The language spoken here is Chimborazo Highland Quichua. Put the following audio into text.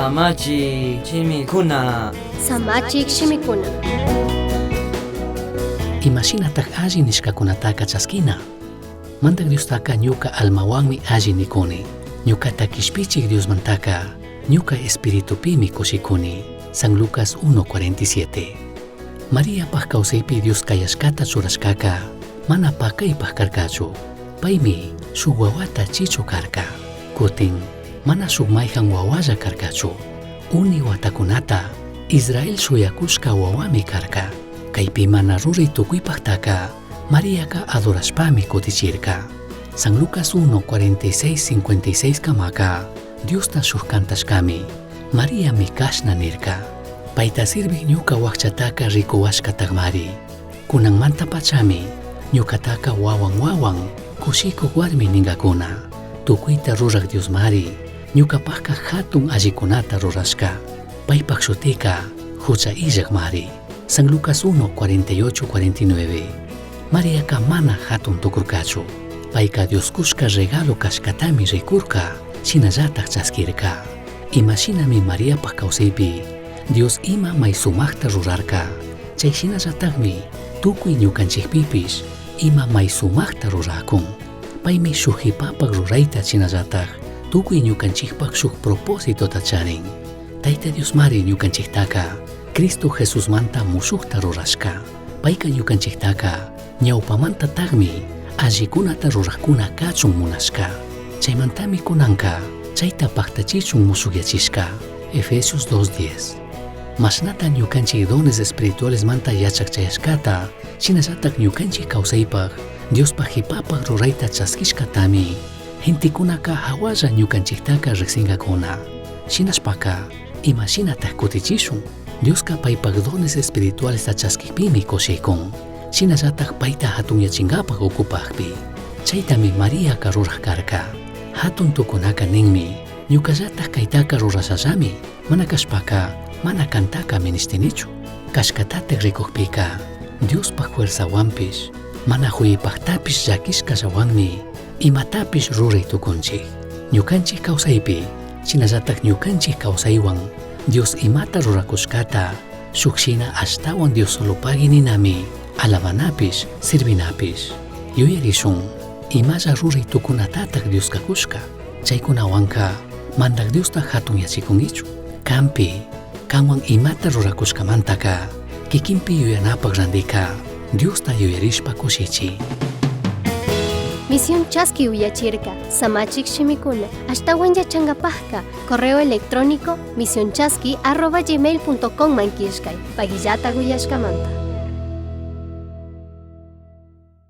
Samachik shimikuna. Samachik shimikuna. Imashinataj alli nishcacunataca chasquina? Mandaj Diostaca ñuca almahuanmi alli nicuni. Ñucata quishpichij Diosmantaca ñuca espiritupimi cushicuni. San Lucas 1.47. Mariapaj causaipi Dios cayashcata churashcaca mana pacaipaj carcachu. Paimi shuj huahuata chichu carca. Cutin mana shuj maijan huahualla carcachu. Uni huatacunata Israel shuyacushca huahuami carca. Caipi mana rurai tucuipajtaca Mariaca adorashpami cutichirca. San Lucas 1, 46, 56 camaca Diosta shuj cantashcami Mariami cashna nirca. Paita sirvij ñuca huajchataca ricuhuashcatajmari. Cunanmanta pachami ñucataca huahuan huahuan cushicuj huarmi ningacuna. Tucuita ruraj Diosmari ñucapajca jatun allicunata rurashca. Paipaj shutica jucha illajmari. San Lucas 1, 48, 49. Mariaca mana jatun tucurcachu. Paica Dios cushca regalo cashcatami ricurca, shinallataj chasquirca. Imashinami Mariapaj causaipi Dios ima may sumajta rurarca, chay shinallatajmi tucui ñucanchijpipish ima may sumajta ruracun. Paimi shuj jipapaj ruraita shinallataj tucui ñucanchijpaj shuj propósitota charin. Taita Diosmari ñucanchijtaca Cristo Jesusmanta mushujta rurashca. Paica ñucanchijtaca ñaupamantatajmi allicunata rurajcuna cachun munashca. Chaimantami cunanca chaita pajtachichun mushugyachishca. Efesios 2.10. Mashnata ñucanchij dones espiritualesmanta yachaj chayashcata, shinallataj ñucanchij causaypaj, Diospaj jipapaj ruraita chasquishcatami, gentecunaca jahualla ñucanchijtaca rijsingacuna. Shinashpaca, ima shinataj cutichishun? Diosca paipaj dones espiritualesta chasquijpimi cushicun. Shinallataj paita jatunyachingapaj ocupajpi. Chaitami Mariaca ruraj carca. Jatun tucunaca ninmi, ñucallataj caitaca rurashallami, mana cashpaca, mana cantaca minishtinichu. Cashcatataj ricujpica, Diospaj fuerzahuanpish, mana juyipajtapish llaquishcallahuanmi, imatapish rurai tucunchij. Ñucanchij causaipi, shinallataj ñucanchij causaihuan, Dios imata ruracushcata, shuj shina ashtahuan Dios solopagui ninami, alabanapish, sirvinapish. Yuyarishun, imalla rurai tucunatataj Dioska cushca, chaycunahuanca Mandaj Diosta jatunyachicunguichu. Canpi, canhuan imata ruracushcamantaca, kikinpi yuyanapaj randica, Diosta yuyarishpa cushichi. Misión Chaski uyachirka, Samachik shimikuna, ashtawan yachangapajka, correo electrónico misionchaski@gmail.com man killkay, pagillata uyashkamanta.